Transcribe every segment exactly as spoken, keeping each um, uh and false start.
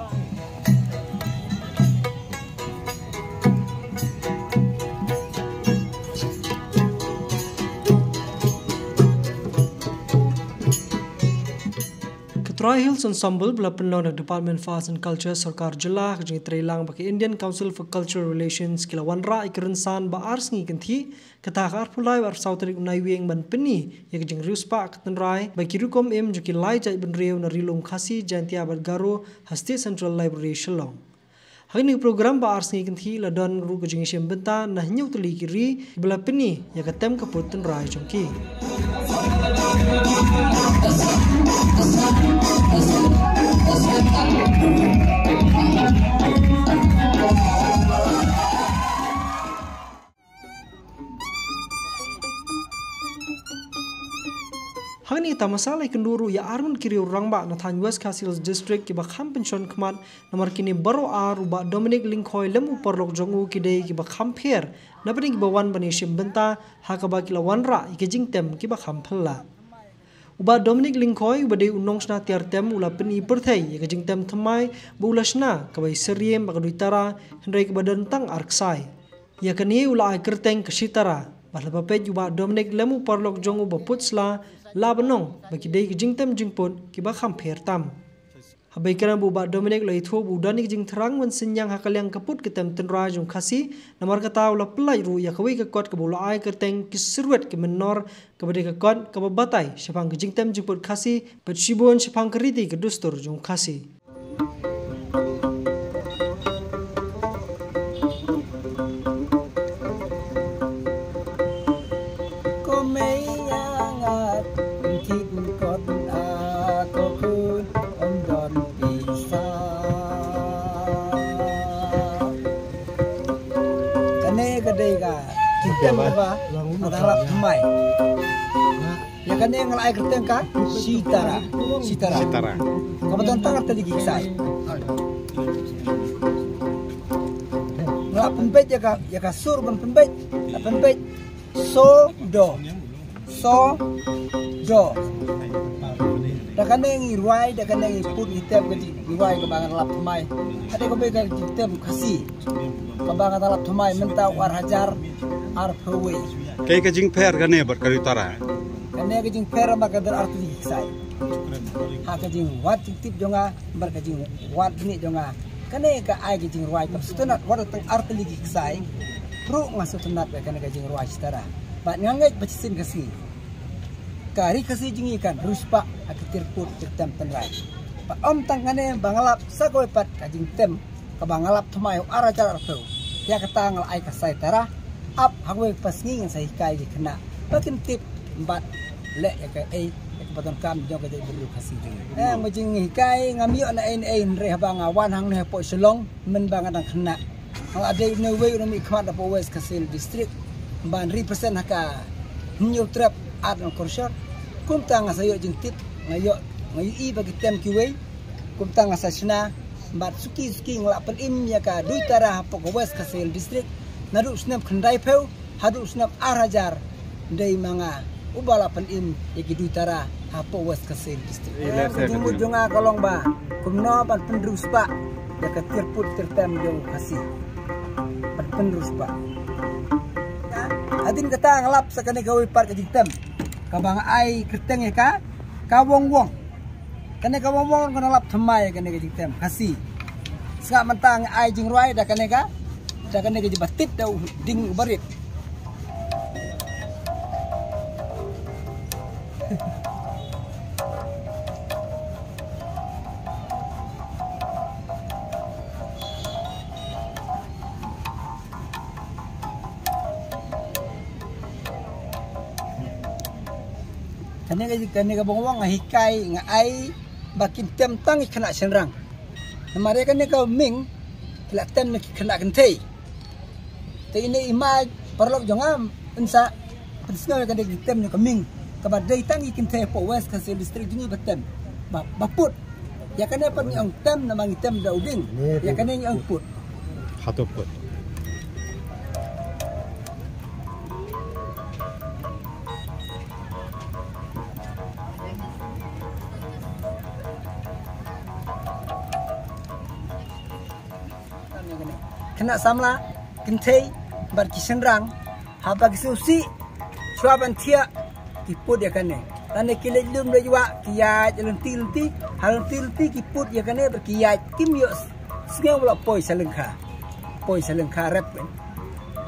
Ka Trai Hills Ensemble ba la pynlong da ka Department of Arts and Culture Sorkar Jylla ha ka jingtreilang bad ka Indian Council for Cultural Relations ki la wanrah ïa ka rynsan ba ar sngi kynthih, kata ha ka arphew lai bad arphew saw tarik u Naiwieng, ban pyni ïa ka jingriewspah ka tynrai bad ki rukom im jong ki lai jait bynriew na Ri Lum Khasi, Jaintia bad Garo ha State Central Library, Shillong. Ha kane ka program ba ar sngi kynthih la don ruh ka jingïashim bynta na hynñiew tylli ki ri kiba la pyni ïa ka tem ka put tynrai jong ki. Ha kane ka tamasa la ïakynduh ruh ïa arngut ki riew rangbah na thaiñ West Khasi Hills District kiba kham pynshongkhmat, namar kine baroh ar, u Bah Dominic Lyngkhoi lem u paralok jong u, ki dei kiba kham pher na bynta kiba wan ban ïashim bynta ha kaba ki la wanrah ïa ki jingtem kiba kham phylla. U Bah Dominic Lyngkhoi, uba dei u nongshna tiar tem, u la pyni pyrthei ïa ka jingtem thymmai ba u la shna, kaba ïasyriem bad ka duitara, hynrei kaba don tang ar ksai. Ïa kane u la ai kyrteng ka Shitara. Bad haba peit u Bah Dominic lem u paralok jong u ba put sla, lah ban ong ba ki dei ki jingtem jingput kiba kham pher tam. Haba ïakren bad u Bah Dominic, la ïathuh ba u don ïa ka jingthrang ban synñiang ha ka liang ka put ka tem tynrai jong Khasi, namar kata u la pyllait ruh ïa kawei ka kot kaba u la ai kyrteng Ki Syrwet Ki Mynnor, kaba dei ka kot kaba batai shaphang ka jingtem jingput Khasi bad shibun shaphang ka riti ka dustur jong Khasi. Ko mei ïa ngat, nthit kot a ko khun, ym don pisa. Kane ka dei ka jingtem kaba nga dang lap thymmai. Ïa kane nga la ai kyrteng ka Sitara. Sitara. Sitara. Kaba don tang ar tylli ki ksai. Nga la pynbeit ïa ka, ïa ka sur ban pynbeit. La pynbeit. So, do. So, do. Da kane ngi rwai, da kane ngi put, ngi tem ka jingrwai kaba nga la lap thymmai. Ka dei kawei ka jingtem Khasi kaba nga la lap thymmai mynta u ar hajar arphew wei. Kaei ka jingpher kane bad ka duitara? Kane ka jingpher namar ka don ar tylli ki ksai. Ha ka jingwad jingtip jong nga bad ka jingwad bniah jong nga, kane ka ai ka jingrwai kaba sngewtynnat, wat la tang ar tylli ki ksai ruh nga sngewtynnat ïa kane ka jingrwai Sitara. Bad nga ngeit ba shisien ka sngi ka ri Khasi jong ngi kan riewspah ha ki tiar put tiar tem tynrai. Bad ym tang kane, ba nga lap sa kawei pat ka jingtem kaba nga lap thymmai u ar hajar arphew. Ïa kata nga la ai ka Sitara. Ap ha kawei pat sngi ngan sa hikai ki khynnah ba kin tip bad leh ïa kaei, ïa kaba donkam jong ka jaitbynriew Khasi jong ngi. Eh, ma jinghikai ngam ïoh na ei na ei, hynrei haba nga wan hangne hapoh Shillong mynba nga dang khynnah, nga la dei une uwei u nongmihkhmat hapoh West Khasi Hills District ban represent ha ka Hynñiewtrep Art and Culture. Kumta nga sa ïoh jingtip, nga ïoh, nga ïohi ba ki tem kiwei. Kumta nga sa shna bad suki suki nga la pynim ïa ka duitara hapoh ka West Khasi Hills District. Naduh snem khyndaiphew haduh snem ar hajar, dei ma nga uba la pynim ïa ki duitara hapoh West Khasi Hills District. Ka jingmut jong nga ka long ba kumno ban pynriewspah ïa ka tiar put tiar tem jong u Khasi. Ban pynriewspah. Hadien kata nga lap sa kane kawei pat ka jingtem kaba nga ai kyrteng ïa ka, ka Wong Wong. Kane ka Wong Wong ka nang lap thymmai kane ka jingtem Khasi. Sngap mynta nga ai jingrwai da kane ka, da kane ka jingbatit da u ding u barit. Kane ka, kane ka Wong Wong nga hikai, nga ai ba kin tem tang ki khynnah shynrang. Namar ïa kane ka ming ki la tem na ki khynnah kynthei. Te ine i ma paralok jong nga yn sa pynsngew ïa kane ka jingtem jong ka ming kaba dei tang ki kynthei hapoh West Khasi Hills District jong ngi ba tem, ba, ba put. Ïa kane pat ngi ong tem namar ngi tem da u ding. Ïa kane ngi ong put. Hato put. Khynnah samla, kynthei bad ki shynrang, haba ki sngewsih shuwa ban thiah, ki put ïa kane. Lane ki leit lum leit wah, ki ïaid lynti lynti, ha lynti lynti ki put ïa kane bad ki ïaid, kim ïoh sngew ba la poi sha lyngkha. Poi sha lyngkha rep.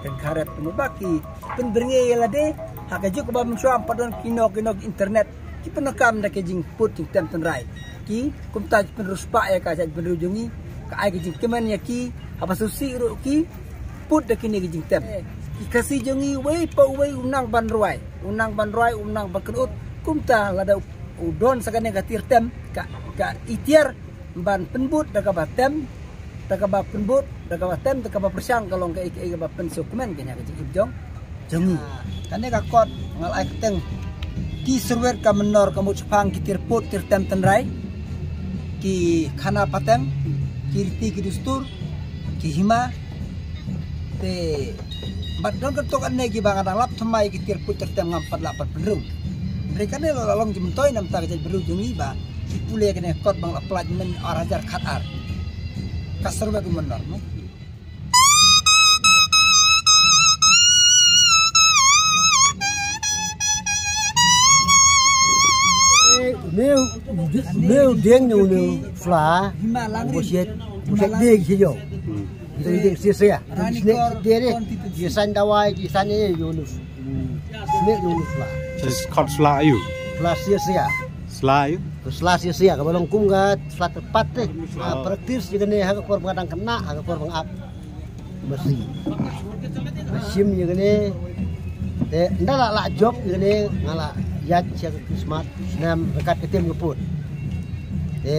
Lyngkha rep, namar ba ki pynbyrngi ïa lade ha ka juk kaba mynshuwa, ym pat don kino kino internet. Ki pyndonkam da ka jingput jingtem tynrai. Ki kumta ki pynriewspah ïa ka jaitbynriew jong ngi, ka ai ka jingkmen ïa ki, haba sngewsih ruh ki put da kine ki jingtem. Ki Khasi jong ngi, uwei pa uwei u nang ban rwai, u nang ban rwai, u nang ban kynud. Kumta lada u don sa kane ka tiar tem, ka, ka itiar ban pynbud da kaba tem, da kaba pynbud, da kaba tem, da kaba pyrshang, ka long kaei kaei kaba pynsngewkmen kane ka jingim jong jong ngi. Kane ka kot nga la ai kyrteng Ki Surwet Ka Mynnor Ka Mut Shaphrang, ki tiar put tiar tem tynrai, ki khana pateng, ki riti ki dustur, ki hima. Te bad don kyntok ane kiba nga dang lap thymmai, ki tiar put tiar tem ngam pat lah pat pynrung. Hynrei kane la long jingmyntoi namar ka jaitbynriew jong ngi ba ki pule kane kot ba nga la pynlait mynne ar hajar khatar. Ka Surwet Ka Mynnor, no? Neu, neu deng neu neu fla. Buset, buset deng si yo. Neu deng si sia. Snek dere. Ki san dawai, ki san e yo neu. Snek yo neu fla. Just cut fla ayu. Fla sia sia. Fla ayu. Fla sia sia. Ka ba long kum ka fla tepat te. Ah, practice ïa kane ha ka por ba nga dang khynnah, ha ka por ba nga ap masi. Nga shim ïa kane. Te ynda la lah jop ïa kane, nga la ïaid sha ka Krismas, snem ryngkat ka tem ka put. Te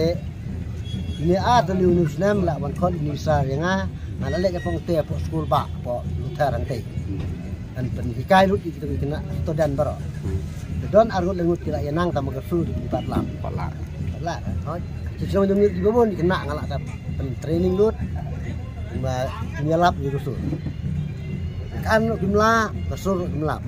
ine ar tylli une u snem la wan khot ine i sar ïa nga, nga la leit hapoh te hapoh skul ba, hapoh Luther hangtei. Ngan pynhikai lut ïa kita ki khynnah student baroh. Te don ar ngut lai ngut ki la ïa nang tang ba ka sur ki pat lam. Pat lam. Pat lam. Hoi. Ki shnong jong ngi ki ba bun ki khynnah nga la dap pyntraining lut. Ba kim ïalap ïa ka sur. Kan ruh kim lah, ka sur ruh kim lap.